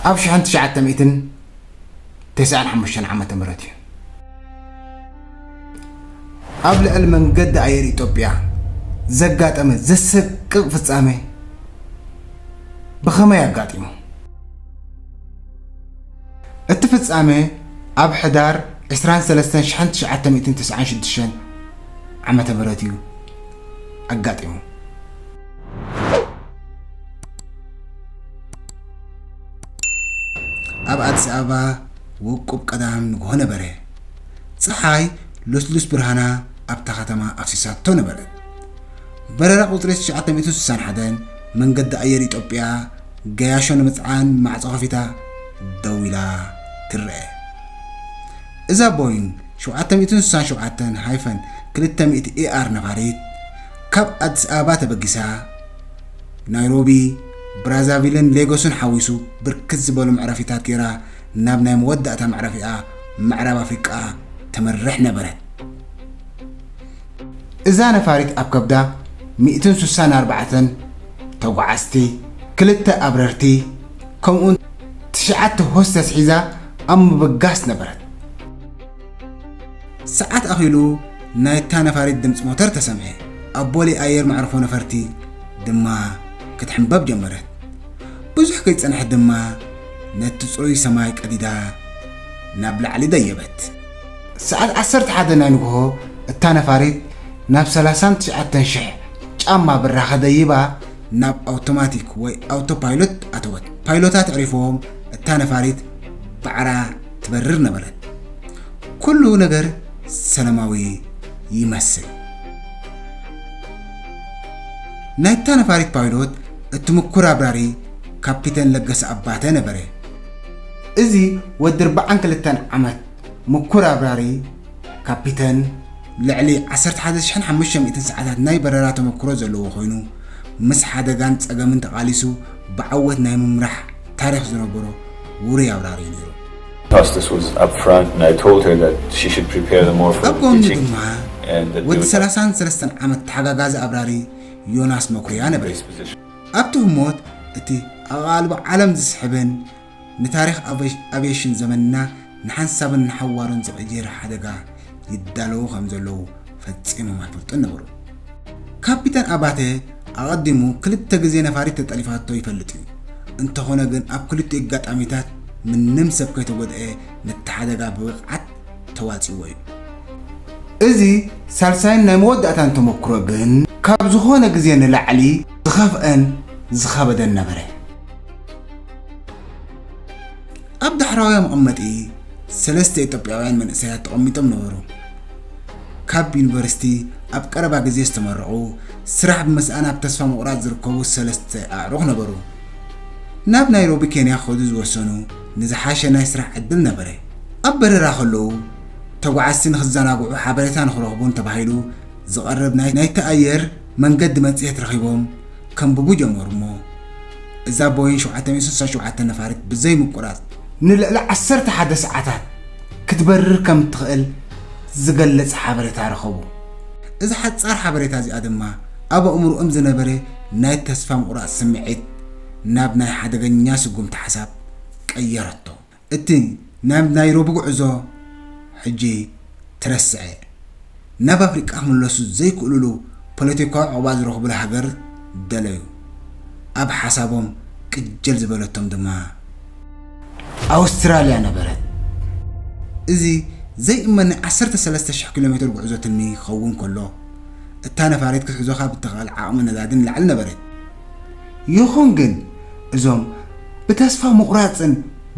ኣብ ሽሕን ትሽዓተ ሚእትን ተስዓን ሓሙሽተን ዓመተ ምህረት እዩ። ኣብ ልዕሊ መንገዲ ኣየር ኢትዮጵያ ዘጋጠመ ዘሰቅቕ ፍጻመ ብኸመይ ኣጋጢሙ? እቲ ፍጻመ ኣብ ሕዳር ዕስራን ሰለስተን ሽሕን ትሽዓተ ሚእትን ተስዓን ሽዱሽተን ዓመተ ምህረት እዩ ኣጋጢሙ። ኣብ ኣዲስ ኣበባ ውቁብ ቀዳም ንግሆ ነበረ። ጸሓይ ልስሉስ ብርሃና ኣብታ ከተማ ኣፍሲሳቶ ነበረት። በረራ ቁጽሪ ትሽዓተ ሚእትን ስሳን ሓደን መንገዲ ኣየር ኢትዮጵያ ገያሾ ንምጽዓን ማዕጾ ከፊታ ደው ኢላ ትረአ። እዛ ቦይንግ ሸውዓተ ሚእትን ስሳን ሸውዓተን ሃይፈን ክልተ ሚእቲ ኤኣር ነፋሪት ካብ ኣዲስ ኣበባ ተበጊሳ ናይሮቢ፣ ብራዛቪልን ሌጎስን ሓዊሱ ብርክት ዝበሉ መዕረፊታት ገይራ ናብ ናይ መወዳእታ መዕረፊኣ ምዕራብ ኣፍሪቃ ተምርሕ ነበረት። እዛ ነፋሪት ኣብ ከብዳ ሚእትን ስሳን ኣርባዕተን ተጓዓዝቲ፣ ክልተ ኣብረርቲ፣ ከምኡውን ትሽዓተ ሆስተስ ሒዛ ኣብ ምብጋስ ነበረት። ሰዓት ኣኺሉ ናይታ ነፋሪት ድምፂ ሞተር ተሰምዐ። ኣብ ቦሌ ኣየር መዕርፎ ነፈርቲ ድማ ክትሕንበብ ጀመረት። ብዙሕ ከይጸንሐት ድማ ነቲ ጽሩይ ሰማይ ቀዲዳ ናብ ላዕሊ ደየበት። ሰዓት ዓሰርተ ሓደ ናይ ንግሆ እታ ነፋሪት ናብ ሰላሳን ትሽዓተን ሽሕ ጫማ ብራኸ ደይባ ናብ ኣውቶማቲክ ወይ ኣውቶ ፓይሎት ኣተወት። ፓይሎታት ኣዕሪፎም እታ ነፋሪት ባዕራ ትበርር ነበረት። ኩሉ ነገር ሰላማዊ ይመስል። ናይታ ነፋሪት ፓይሎት እቲ ምኩር ኣብራሪ ካፒተን ለገሰ ኣባተ ነበረ። እዚ ወዲ ኣርባዓን ክልተን ዓመት ምኩር ኣብራሪ ካፒተን ልዕሊ ዓሰርተ ሓደ ሽሕን ሓሙሽተ ሚእትን ሰዓታት ናይ በረራ ተመክሮ ዘለዎ ኮይኑ፣ ምስ ሓደጋን ጸገምን ተቓሊሱ ብዓወት ናይ ምምራሕ ታሪኽ ዝነበሮ ውሩይ ኣብራሪ እዩ ነይሩ። Hostess was up front, and I told her that she should prepare the more for ኣብ ጎኑ pitching, ድማ and that we ወዲ would have ሰላሳን ሰለስተን ዓመት ተሓጋጋዚ ኣብራሪ ዮናስ መኩርያ ነበረ። this position. ኣብቲ ህሞት እቲ ኣቓልቦ ዓለም ዝስሕብን ንታሪኽ ኣቬ- ኣቪየሽን ዘመንና ንሓንሳብን ንሓዋሩን ዝቕይር ሓደጋ ይዳለዉ ከም ዘለዉ ፈጺሞም ኣይፈልጡን ነበሩ። ካፒተን ኣባተ ኣቐዲሙ ክልተ ግዜ ነፋሪት ተጠሊፋቶ ይፈልጥ እዩ። እንተኾነ ግን ኣብ ክልቲኡ ኣጋጣሚታት ምንም ሰብ ከይተጎድአ ነቲ ሓደጋ ብብቕዓት ተዋጺዎ እዩ። እዚ ሳልሳይን ናይ መወዳእታን ተመክሮ ግን ካብ ዝኾነ ግዜ ንላዕሊ ዝኸፍአን ዝኸበደን ነበረ። ኣብ ዳሕራዋይ መቐመጢ ሰለስተ ኢትዮጵያውያን መንእሰያት ተቐሚጦም ነበሩ። ካብ ዩኒቨርሲቲ ኣብ ቀረባ ግዜ ዝተመረቑ፣ ስራሕ ብምስኣን ኣብ ተስፋ ምቑራጽ ዝርከቡ ሰለስተ ኣዕሩኽ ነበሩ። ናብ ናይሮቢ ኬንያ ክኸዱ ዝወሰኑ ንዝሓሸ ናይ ስራሕ ዕድል ነበረ። ኣብ በረራ ከለዉ ተጓዓዝቲ ንኽዘናግዑ ሓበሬታ ንኽረኽቡን ተባሂሉ ዝቐርብ ናይ ናይቲ ኣየር መንገዲ መጽሔት ረኺቦም ከንብቡ ጀመሩ እሞ እዛ ቦይን ሸውዓተ ሚእትን ስሳን ሸውዓተን ነፋሪት ብዘይ ምቁራጽ ንልዕሊ ዓሰርተ ሓደ ሰዓታት ክትበርር ከም እትኽእል ዝገልጽ ሓበሬታ ረኸቡ። እዛ ሓጻር ሓበሬታ እዚኣ ድማ ኣብ ኣእምሮኦም ዝነበረ ናይ ተስፋ ምቑራጽ ስምዒት ናብ ናይ ሓደገኛ ስጉምቲ ሓሳብ ቀየረቶ። እቲ ናብ ናይሮቢ ጉዕዞ ሕጂ ተረስዐ። ናብ ኣፍሪቃ ክምለሱ ዘይክእሉሉ ፖለቲካዊ ዕቑባ ዝረኽቡላ ሃገር ደለዩ። ኣብ ሓሳቦም ቅጅል ዝበለቶም ድማ ኣውስትራልያ ነበረት። እዚ ዘይእመን ናይ ዓሰርተ ሰለስተ ሽሕ ኪሎ ሜትር ጉዕዞ ትልሚ ክኸውን ከሎ እታ ነፋሪት ክትሕዞ ካብ እትኽእል ዓቕሚ ነዳዲ ንላዕሊ ነበረት። ይኹን ግን እዞም ብተስፋ ምቑራጽን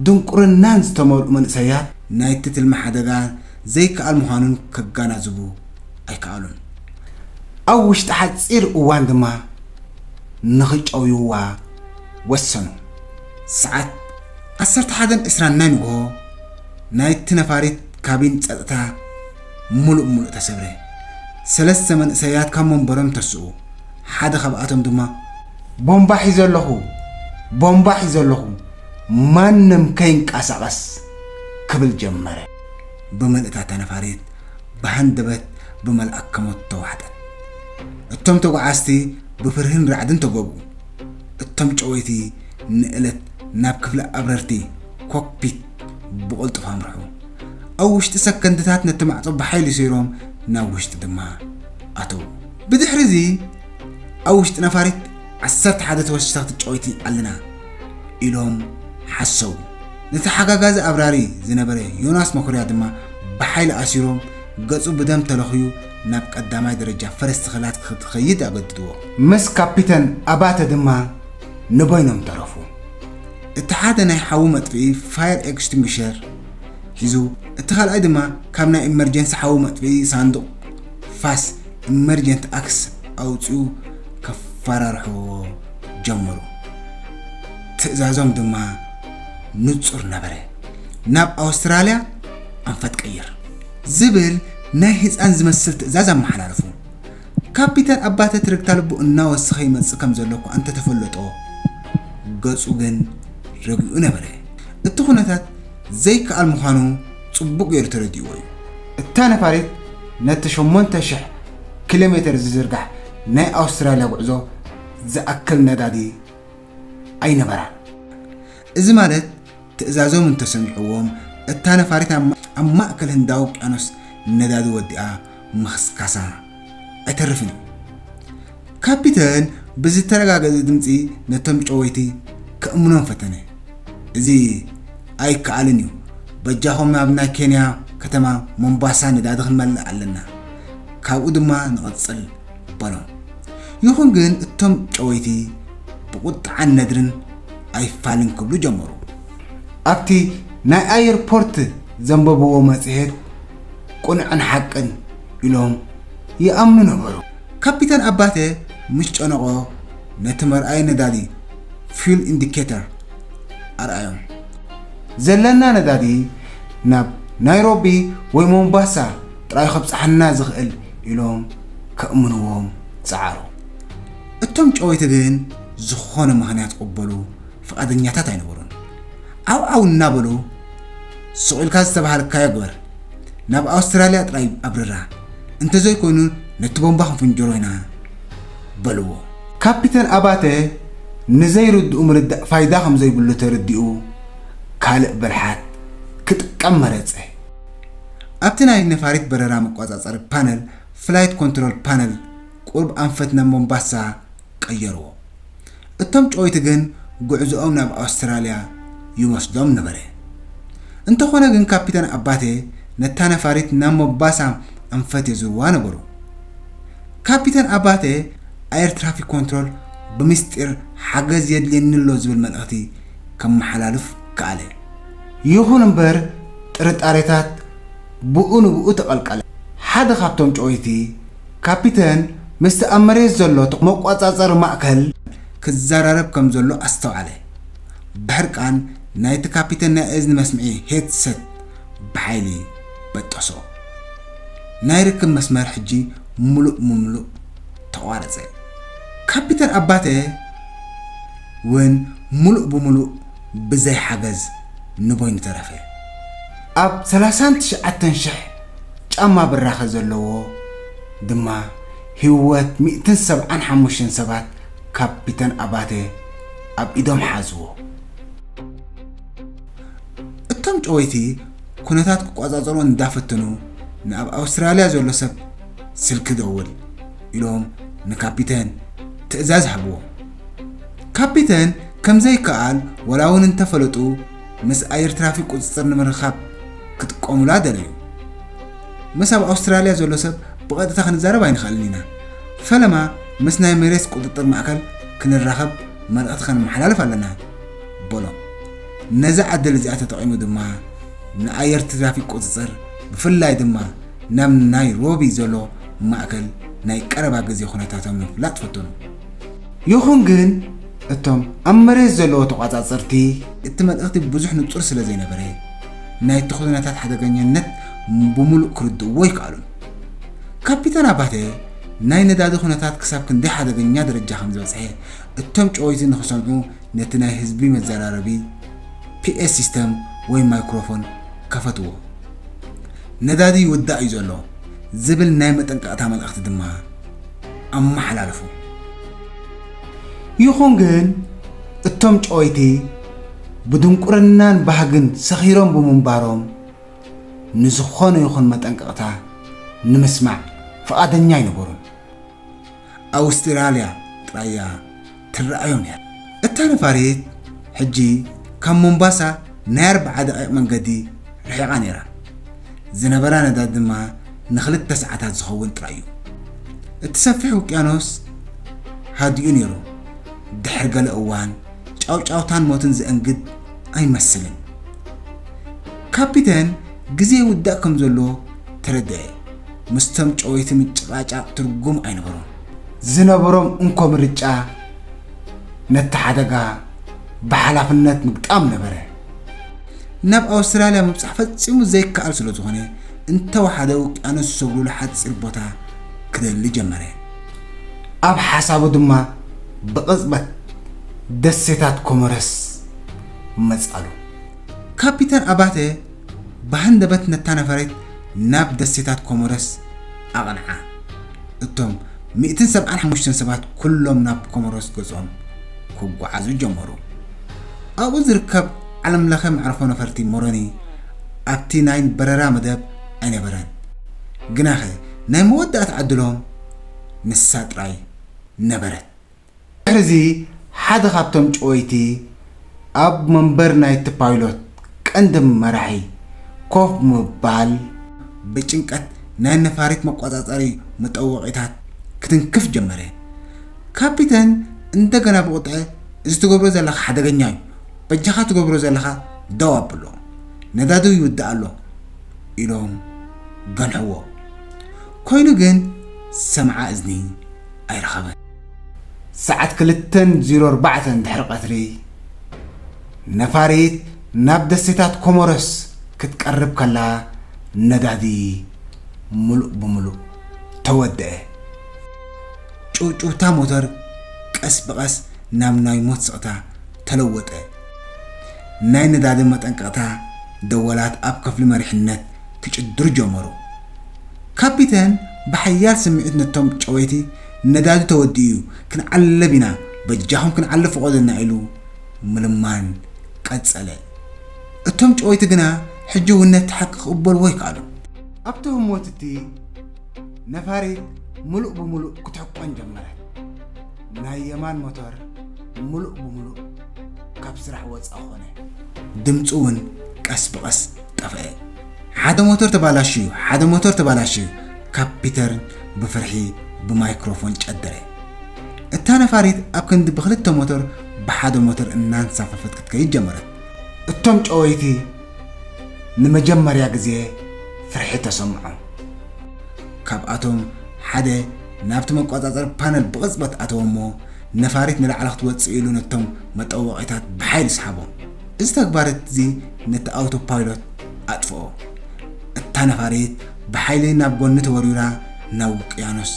ድንቁርናን ዝተመልኡ መንእሰያት ናይቲ ትልሚ ሓደጋ ዘይከኣል ምዃኑን ከጋናዝቡ ኣይከኣሉን። ኣብ ውሽጢ ሓጺር እዋን ድማ ንኽጨውይዋ ወሰኑ። ሰዓት ዓሰርተ ሓደን ዕስራን ናይ ንግሆ ናይቲ ነፋሪት ካቢን ጸጥታ ምሉእ ብምሉእ ተሰብረ። ሰለስተ መንእሰያት ካብ መንበሮም ተስኡ። ሓደ ካብኣቶም ድማ ቦምባ ሒዘ ኣለኹ፣ ቦምባ ሒዘ ኣለኹ፣ ማንም ከይንቀሳቐስ ክብል ጀመረ። ብምልእታ እታ ነፋሪት ብሃንደበት ብመልኣ ከሞት ተዋሕጠት። እቶም ተጓዓዝቲ ብፍርህን ራዕድን ተጎብኡ። እቶም ጨወይቲ ንእለት ናብ ክፍሊ ኣብረርቲ ኮክፒት ብቕልጡፍ ኣምርሑ። ኣብ ውሽጢ ሰከንድታት ነቲ ማዕጾ ብሓይሊ ሰይሮም ናብ ውሽጢ ድማ ኣተዉ። ብድሕሪዚ ኣብ ውሽጢ ነፋሪት ዓሰርተ ሓደ ተወሳኺ ጨወይቲ ኣለና ኢሎም ሓሰቡ። ነቲ ሓጋጋዚ ኣብራሪ ዝነበረ ዮናስ መኩርያ ድማ ብሓይሊ ኣሲሮም፣ ገጹ ብደም ተለኽዩ ናብ ቀዳማይ ደረጃ ፈረስቲ ክላት ክኸይድ ኣገድድዎ። ምስ ካፒተን ኣባተ ድማ ንበይኖም ተረፉ። እቲ ሓደ ናይ ሓዊ መጥፍኢ፣ ፋየር ኤክስቲንጉሸር፣ ሒዙ፣ እቲ ካልኣይ ድማ ካብ ናይ ኢመርጀንሲ ሓዊ መጥፍኢ ሳንዱቕ ፋስ ኢመርጀንት ኣክስ ኣውጺኡ ከፈራርሕዎ ጀመሩ። ትእዛዞም ድማ ንጹር ነበረ። ናብ ኣውስትራልያ ኣንፈት ቀይር ዝብል ናይ ህጻን ዝመስል ትእዛዝ ኣመሓላለፉ። ካፒተን ኣባተ ትርግታ ልቡ እናወሰኸ ይመጽእ ከም ዘሎ እኳ እንተተፈለጦ፣ ገጹ ግን ረጊኡ ነበረ። እቲ ኩነታት ዘይከኣል ምዃኑ ጽቡቕ ገይሩ ተረዲእዎ እዩ። እታ ነፋሪት ነቲ ሸሞንተ ሽሕ ኪሎ ሜተር ዝዝርጋሕ ናይ ኣውስትራልያ ጉዕዞ ዝኣክል ነዳዲ ኣይነበራን። እዚ ማለት ትእዛዞም እንተሰሚዕዎም፣ እታ ነፋሪት ኣብ ማ-፣ ኣብ ማእከል ህንዳዊ ውቅያኖስ ነዳዲ ወዲኣ ምኽስካሳ ኣይተርፍን እዩ። ካፒተን ብዝተረጋገጸ ድምጺ ነቶም ጨወይቲ ከእምኖም ፈተነ። "እዚ ኣይከኣልን እዩ። በጃኹም ናብ ናይ ኬንያ ከተማ ሞምባሳ ነዳዲ ክንመልእ ኣለና። ካብኡ ድማ ንቐጽል" በሎም። ይኹን ግን እቶም ጨወይቲ ብቁጥዓን ነድርን ኣይፋልን ክብሉ ጀመሩ። ኣብቲ ናይ ኣየርፖርት ዘንበብዎ መጽሔት ቅኑዕን ሓቅን ኢሎም ይኣምኑ ነበሩ። ካፒተን ኣባተ ምስ ጨነቖ ነቲ መርኣዪ ነዳዲ፣ ፊውል ኢንዲኬተር፣ ኣርኣዮም። "ዘለና ነዳዲ ናብ ናይሮቢ ወይ ሞምባሳ ጥራይ ከብጽሓና ዝኽእል" ኢሎም ከእምንዎም ጸዓሩ። እቶም ጨወይቲ ግን ዝኾነ ምኽንያት ክቕበሉ ፍቓደኛታት ኣይነበሩን። ዓው ዓው እናበሉ፣ "ስቕ ኢልካ ዝተባሃልካዮ ግበር፣ ናብ ኣውስትራልያ ጥራይ ኣብርራ፣ እንተዘይኮይኑ ነቲ ቦምባ ክንፍንጅሮ ኢና" በልዎ። ካፒተን ኣባተ ንዘይርድኡ ምርዳእ ፋይዳ ከም ዘይብሉ ተረዲኡ፣ ካልእ ብልሓት ክጥቀም መረጸ። ኣብቲ ናይ ነፋሪት በረራ መቆጻጸሪ ፓነል፣ ፍላይት ኮንትሮል ፓነል፣ ቁሩብ ኣንፈት ናብ ሞምባሳ ቀየርዎ። እቶም ጨወይቲ ግን ጉዕዞኦም ናብ ኣውስትራልያ ይወስዶም ነበረ። እንተኾነ ግን ካፒተን ኣባቴ ነታ ነፋሪት ናብ ሞምባሳ ኣንፈት የዝርዋ ነበሩ። ካፒተን ኣባቴ ኣየር ትራፊክ ኮንትሮል ብምስጢር ሓገዝ የድልየኒ ኣሎ ዝብል መልእኽቲ ከመሓላልፍ ከኣለ። ይኹን እምበር ጥርጣሬታት ብኡ ንብኡ ተቐልቀለ። ሓደ ካብቶም ጨወይቲ ካፒተን ምስቲ ኣብ መሬት ዘሎ መቆጻጸሪ ማእከል ክዘራረብ ከም ዘሎ ኣስተውዓለ። ብሕርቃን ናይቲ ካፒተን ናይ እዝኒ መስምዒ ሄድሰት ብሓይሊ በጠሶ። ናይ ርክብ መስመር ሕጂ ምሉእ ብምሉእ ተቋረጸ። ካፒተን ኣባተ እውን ምሉእ ብምሉእ ብዘይ ሓገዝ ንበይኑ ተረፈ። ኣብ ሰላሳን ትሽዓተን ሽሕ ጫማ ብራኸ ዘለዎ ድማ ህይወት ሚእትን ሰብዓን ሓሙሽተን ሰባት ካፒተን ኣባተ ኣብ ኢዶም ሓዝዎ። እቶም ጨወይቲ ኩነታት ክቆጻጸሩ እንዳፈተኑ፣ "ንኣብ ኣውስትራልያ ዘሎ ሰብ ስልኪ ደውል" ኢሎም ንካፒተን ትእዛዝ ሃብዎ። ካፒተን ከም ዘይከኣል ወላ እውን እንተፈለጡ፣ ምስ ኣየር ትራፊክ ቁጽጽር ንምርኻብ ክጥቀሙላ ደለዩ። "ምስ ኣብ ኣውስትራልያ ዘሎ ሰብ ብቐጥታ ክንዛረብ ኣይንኽእልን ኢና። ፈለማ ምስ ናይ መሬት ቁጽጽር ማእከል ክንራኸብ መልእኽቲ ከነመሓላልፍ ኣለና" በሎም። ነዛ ዕድል እዚኣ ተጠቒሙ ድማ ንኣየር ትራፊክ ቁጽጽር፣ ብፍላይ ድማ ናብ ናይሮቢ ዘሎ ማእከል ናይ ቀረባ ግዜ ኩነታቶም ንምፍላጥ ፈተኑ። ይኹን ግን እቶም ኣብ መሬት ዘለዉ ተቋጻጸርቲ እቲ መልእኽቲ ብዙሕ ንጹር ስለ ዘይነበረ፣ ናይቲ ኩነታት ሓደገኛነት ብምሉእ ክርድእዎ ኣይከኣሉን። ካፒተን ኣባተ ናይ ነዳዲ ኩነታት ክሳብ ክንደይ ሓደገኛ ደረጃ ከም ዝበጽሐ እቶም ጨወይቲ ንኽሰምዑ ነቲ ናይ ህዝቢ መዘራረቢ፣ ፒኤ ሲስተም ወይ ማይክሮፎን ከፈትዎ። "ነዳዲ ይውዳእ እዩ ዘሎ" ዝብል ናይ መጠንቀቕታ መልእኽቲ ድማ ኣመሓላለፉ። ይኹን ግን እቶም ጨወይቲ ብድንቁርናን ባህግን ሰኺሮም ብምንባሮም፣ ንዝኾነ ይኹን መጠንቀቕታ ንምስማዕ ፍቓደኛ ኣይነበሩን። ኣውስትራልያ ጥራይ እያ ትረኣዮም ነይራ። እታ ነፋሪት ሕጂ ካብ ሞምባሳ ናይ ኣርብዓ ደቂቕ መንገዲ ርሒቓ ነይራ። ዝነበራ ነዳዲ ድማ ንኽልተ ሰዓታት ዝኸውን ጥራይ እዩ። እቲ ሰፊሕ ውቅያኖስ ሃዲኡ ነይሩ። ድሕሪ ገለ እዋን ጫውጫውታን ሞትን ዘእንግድ ኣይመስልን። ካፒተን ግዜ ይውዳእ ከም ዘሎ ተረድአ። ምስቶም ጨወይቲ ምጭቓጫቕ ትርጉም ኣይነበሮን። ዝነበሮም እንኮ ምርጫ ነቲ ሓደጋ ብሓላፍነት ምግጣም ነበረ። ናብ ኣውስትራልያ ምብጻሕ ፈጺሙ ዘይከኣል ስለ ዝኾነ፣ እንተወሓደ ውቅያኖስ ዝሰግሩሉ ሓጺር ቦታ ክደሊ ጀመረ። ኣብ ሓሳቡ ድማ ብቕጽበት ደሴታት ኮሞረስ መጻሉ። ካፒተን ኣባተ ብሃንደበት ነታ ነፋሪት ናብ ደሴታት ኮሞረስ ኣቕንዓ። እቶም ሚእትን ሰብዓን ሓሙሽተን ሰባት ኩሎም ናብ ኮሞሮስ ገጾም ክጓዓዙ ጀመሩ። ኣብኡ ዝርከብ ዓለምለኸ መዕርፎ ነፈርቲ ሞሮኒ ኣብቲ ናይ በረራ መደብ ኣይነበረን። ግናኸ ናይ መወዳእታ ዕድሎም ንሳ ጥራይ ነበረት። ድሕሪዚ ሓደ ካብቶም ጨወይቲ ኣብ መንበር ናይቲ ፓይሎት ቀንዲ መራሒ ኮፍ ብምባል፣ ብጭንቀት ናይ ነፋሪት መቆጻጸሪ መጠወቒታት ክትንክፍ ጀመረ። ካፒተን እንደገና ብቑጥዐ፣ "እዚ ትገብሮ ዘለኻ ሓደገኛ እዩ። በጃኻ ትገብሮ ዘለኻ ደው ኣብሎ። ነዳዲ ይውዳእ ኣሎ" ኢሎም ገንሕዎ። ኮይኑ ግን ሰምዓ እዝኒ ኣይረኸበን። ሰዓት ክልተን ዜሮ ኣርባዕተን ድሕሪ ቀትሪ ነፋሪት ናብ ደሴታት ኮሞሮስ ክትቀርብ ከላ ነዳዲ ምሉእ ብምሉእ ተወደአ። ጭውጭውታ ሞተር ቀስ ብቐስ ናብ ናይ ሞት ስቕታ ተለወጠ። ናይ ነዳዲ መጠንቀቕታ ደወላት ኣብ ክፍሊ መሪሕነት ክጭድሩ ጀመሩ። ካፒተን ብሓያል ስምዒት ነቶም ጨወይቲ፣ "ነዳዲ ተወዲኡ እዩ፣ ክንዓልብ ኢና፣ በጃኹም ክንዓልብ ፍቐዱልና" ኢሉ ምልማን ቀጸለ። እቶም ጨወይቲ ግና ሕጂ እውን ነቲ ሓቂ ክቕበልዎ ኣይከኣሉን። ኣብቲ ህሞት እቲ ነፋሪት ምሉእ ብምሉእ ክትሕቆን ጀመረት። ናይ የማን ሞተር ምሉእ ብምሉእ ካብ ስራሕ ወጻ ኾነ። ድምጹ እውን ቀስ ብቐስ ጠፍአ። "ሓደ ሞተር ተባላሽዩ፣ ሓደ ሞተር ተባላሽዩ!" ካፒተን ብፍርሒ ብማይክሮፎን ጨደረ። እታ ነፋሪት ኣብ ክንዲ ብኽልተ ሞተር ብሓደ ሞተር እናንሳፈፈት ክትከይድ ጀመረት። እቶም ጨወይቲ ንመጀመርያ ግዜ ፍርሒ ተሰምዖም። ካብኣቶም ሓደ ናብቲ መቆጻጸሪ ፓነል ብቕጽበት ኣተወ እሞ፣ ነፋሪት ንላዕሊ ክትወጽእ ኢሉ ነቶም መጠወቒታት ብሓይሊ ሰሓቦም። እዚ ተግባር እዚ ነቲ ኣውቶ ፓይሎት ኣጥፍኦ። እታ ነፋሪት ብሓይሊ ናብ ጎኒ ተወርዊራ ናብ ውቅያኖስ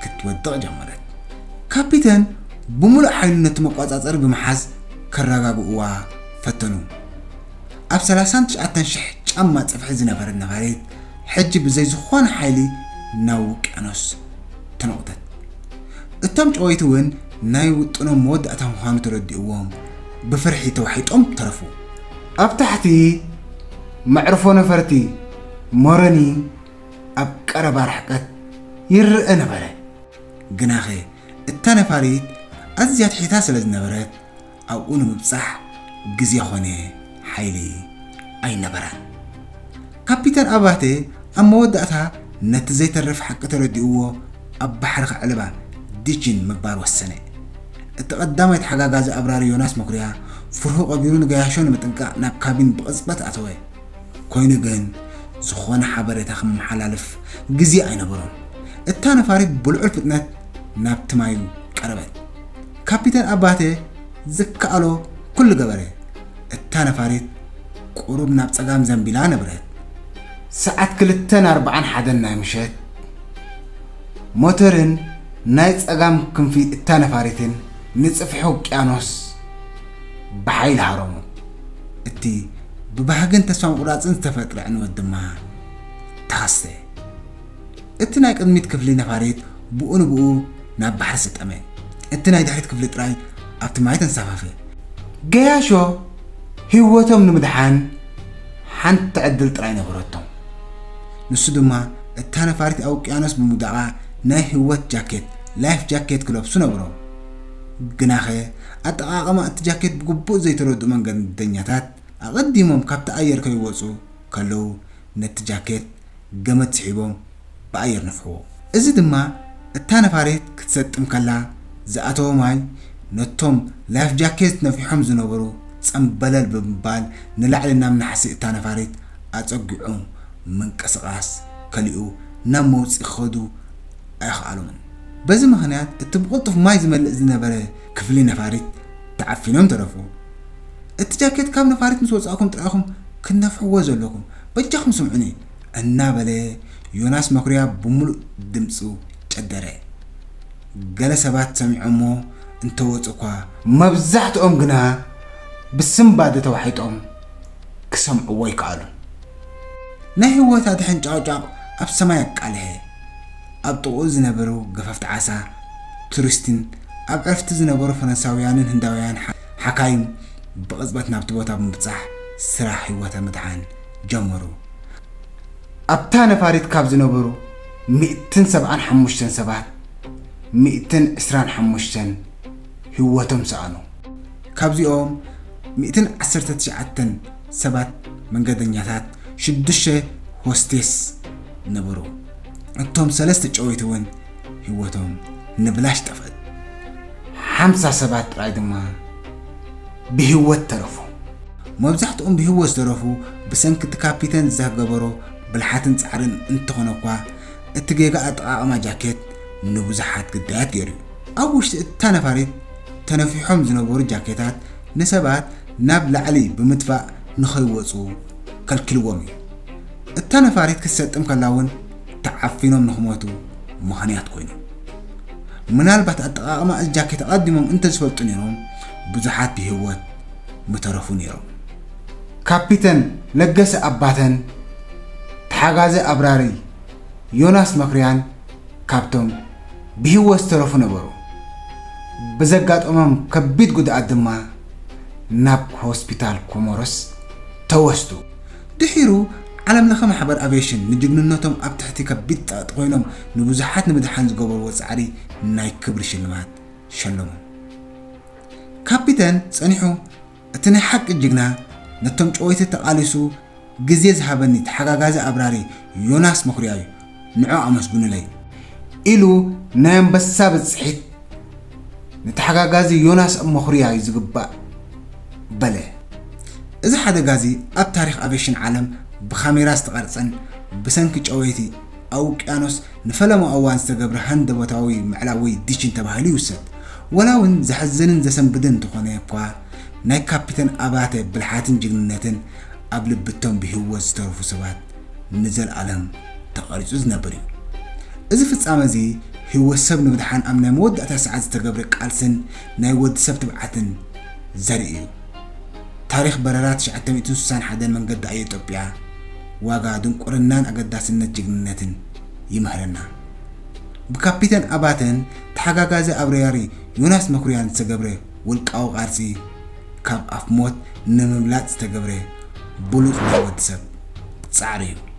ክትወድቕ ጀመረት። ካፒተን ብምሉእ ሓይሉ ነቲ መቆጻጸሪ ብምሓዝ ከረጋግእዋ ፈተኑ። ኣብ ሰላሳን ትሽዓተን ሽሕ ጫማ ጽፍሒ ዝነበረት ነፋሪት፣ ሕጂ ብዘይ ዝኾነ ሓይሊ ናብ ውቅያኖስ ተነቑተት። እቶም ጨወይቲ እውን ናይ ውጥኖም መወዳእታ ምዃኑ ተረዲእዎም፣ ብፍርሒ ተዋሒጦም ተረፉ። ኣብ ታሕቲ መዕርፎ ነፈርቲ ሞረኒ ኣብ ቀረባ ርሕቀት ይረአ ነበረ። ግናኸ እታ ነፋሪት ኣዝያ ትሒታ ስለ ዝነበረት፣ ኣብኡ ንምብጻሕ ግዜ ኾነ ሓይሊ ኣይነበራን። ካፒተን ኣባተ ኣብ መወዳእታ ነቲ ዘይተርፍ ሓቂ ተረዲእዎ፣ ኣብ ባሕሪ ከዕልባ ዲችን ምግባር ወሰነ። እቲ ቀዳማይ ተሓጋጋዚ ኣብራሪ ዮናስ መኩርያ ፍርሁ ቀቢሩ ንገያሾ ንምጥንቃቕ ናብ ካቢን ብቕጽበት ኣተወ። ኮይኑ ግን፣ ዝኾነ ሓበሬታ ክመሓላልፍ ግዜ ኣይነበሮን። እታ ነፋሪት ብልዑል ፍጥነት ናብቲ ማይ ቀረበት። ካፒተን ኣባተ ዝከኣሎ ኩሉ ገበረ። እታ ነፋሪት ቁሩብ ናብ ጸጋም ዘንቢላ ነበረት። ሰዓት ክልተን ኣርባዓን ሓደን ናይ ምሸት፣ ሞተርን ናይ ጸጋም ክንፊ እታ ነፋሪትን ንጽፍሒ ውቅያኖስ ብሓይሊ ሃረሙ። እቲ ብባህግን ተስፋ ምቑራጽን ዝተፈጥረ ዕንወት ድማ ተኸስተ። እቲ ናይ ቅድሚት ክፍሊ ነፋሪት ብኡ ንብኡ ናብ ባሕሪ ሰጠመ። እቲ ናይ ድሕሪት ክፍሊ ጥራይ ኣብቲ ማይ ተንሳፈፈ። ገያሾ ህይወቶም ንምድሓን ሓንቲ ዕድል ጥራይ ነበረቶም። ንሱ ድማ እታ ነፋሪት ኣብ ውቅያኖስ ብምውዳቓ ናይ ህይወት ጃኬት፣ ላይፍ ጃኬት፣ ክለብሱ ነበሮም። ግናኸ ኣጠቓቕማ እቲ ጃኬት ብግቡእ ዘይተረድኡ መንገደኛታት ኣቐዲሞም ካብቲ ኣየር ከይወጹ ከለዉ ነቲ ጃኬት ገመድ ስሒቦም ብኣየር ነፍሕዎ። እዚ ድማ እታ ነፋሪት ክትሰጥም ከላ ዝኣተወ ማይ ነቶም ላይፍ ጃኬት ነፊሖም ዝነበሩ ጸምበለል ብምባል ንላዕሊ ናብ ናሕሲ እታ ነፋሪት ኣጸጊዑ ምንቅስቓስ ከሊኡ ናብ መውጽኢ ክኸዱ ኣይኸኣሉምን። በዚ ምኽንያት እቲ ብቕልጡፍ ማይ ዝመልእ ዝነበረ ክፍሊ ነፋሪት ተዓፊኖም ተረፉ። እቲ ጃኬት ካብ ነፋሪት ምስ ወጻእኩም ጥራይ ኢኹም ክትነፍሕዎ ዘለኩም፣ በጃኹም ስምዑኒ እናበለ ዮናስ መኩርያ ብምሉእ ድምጹ ጨደረ። ገለ ሰባት ሰሚዖሞ እንተወጹ እኳ፣ መብዛሕትኦም ግና ብስንባደ ተዋሒጦም ክሰምዕዎ ኣይከኣሉን። ናይ ህይወት ኣድሕን ጫውጫው ኣብ ሰማይ ኣቃልሐ። ኣብ ጥቕኡ ዝነበሩ ገፈፍቲ ዓሳ፣ ቱሪስትን ኣብ ዕርፍቲ ዝነበሩ ፈረንሳውያንን ህንዳውያን ሓ-፣ ሓካይም ብቕጽበት ናብቲ ቦታ ብምብጻሕ ስራሕ ህይወት ምድሓን ጀመሩ። ኣብታ ነፋሪት ካብ ዝነበሩ ሚእትን ሰብዓን ሓሙሽተን ሰባት፣ ሚእትን ዕስራን ሓሙሽተን ህይወቶም ሰኣኑ። ካብዚኦም ሚእትን ዓሰርተ ትሽዓተን ሰባት መንገደኛታት፣ ሽዱሽተ ሆስቴስ ነበሩ። እቶም ሰለስተ ጨወይቲ እውን ህይወቶም ንብላሽ ጠፍአት። ሓምሳ ሰባት ጥራይ ድማ ብህይወት ተረፉ። መብዛሕትኦም ብህይወት ዝተረፉ ብሰንኪ እቲ ካፒተን ዝገበሮ ብልሓትን ጻዕርን እንተኾነ እኳ፣ እቲ ጌጋ ኣጠቓቕማ ጃኬት ንብዙሓት ግዳያት ገይሩ እዩ። ኣብ ውሽጢ እታ ነፋሪት ተነፊሖም ዝነበሩ ጃኬታት ንሰባት ናብ ላዕሊ ብምድፋእ ንኸይወጹ ከልኪልዎም እዩ። እታ ነፋሪት ክትሰጥም ከላ እውን ተዓፊኖም ንኽሞቱ ምኽንያት ኮይኑ። ምናልባት ኣጠቓቕማ እዚ ጃኬት ኣቐዲሞም እንተዝፈልጡ ነይሮም፣ ብዙሓት ብህይወት ምተረፉ ነይሮም። ካፒተን ለገሰ ኣባተን ተሓጋዚ ኣብራሪ ዮናስ መኩርያን ካብቶም ብህይወት ዝተረፉ ነበሩ። ብዘጋጠሞም ከቢድ ጉድኣት ድማ ናብ ሆስፒታል ኮሞሮስ ተወስዱ። ድሒሩ ዓለም ለኸ ማሕበር ኣቪዬሽን ንጅግንነቶም ኣብ ትሕቲ ከቢድ ጸቕጢ ኮይኖም ንብዙሓት ንምድሓን ዝገበርዎ ጻዕሪ ናይ ክብሪ ሽልማት ሸለሞም። ካፒተን ጸኒሑ፣ እቲ ናይ ሓቂ ጅግና ነቶም ጨወይቲ ተቓሊሱ ግዜ ዝሃበኒ ተሓጋጋዚ ኣብራሪ ዮናስ መኹርያ እዩ፣ ንዑ ኣመስግኑለይ ኢሉ ናይ ኣንበሳ ብጽሒት ንተሓጋጋዚ ዮናስ መኹርያ እዩ ዝግባእ በለ። እዚ ሓደጋ እዚ ኣብ ታሪኽ ኣቬሽን ዓለም ብካሜራ ዝተቐርጸን ብሰንኪ ጨወይቲ ኣብ ውቅያኖስ ንፈለማ እዋን ዝተገብረ ሃንደበታዊ ምዕላብ ወይ ዲችን ተባሂሉ ይውሰድ። ወላ እውን ዘሕዝንን ዘሰንብድን እንተኾነ እኳ፣ ናይ ካፒተን ኣባተ ብልሓትን ጅግንነትን ኣብ ልቢ እቶም ብህይወት ዝተረፉ ሰባት ንዘለኣለም ተቐሪጹ ዝነብር እዩ። እዚ ፍጻመ እዚ ህይወት ሰብ ንምድሓን ኣብ ናይ መወዳእታ ሰዓት ዝተገብረ ቃልስን ናይ ወዲ ሰብ ትብዓትን ዘርኢ እዩ። ታሪኽ በረራ ትሽዓተ ሚእትን ስሳን ሓደን መንገዲ ኣየር ኢትዮጵያ ዋጋ ድንቁርናን ኣገዳስነት ጅግንነትን ይምህረና። ብካፒተን ኣባተን ተሓጋጋዚ ኣብራሪ ዮናስ መኩርያን ዝተገብረ ውልቃዊ ቃልሲ ካብ ኣፍ ሞት ንምምላጥ ዝተገብረ ብሉጽ ናይ ወዲ ሰብ ጻዕሪ እዩ።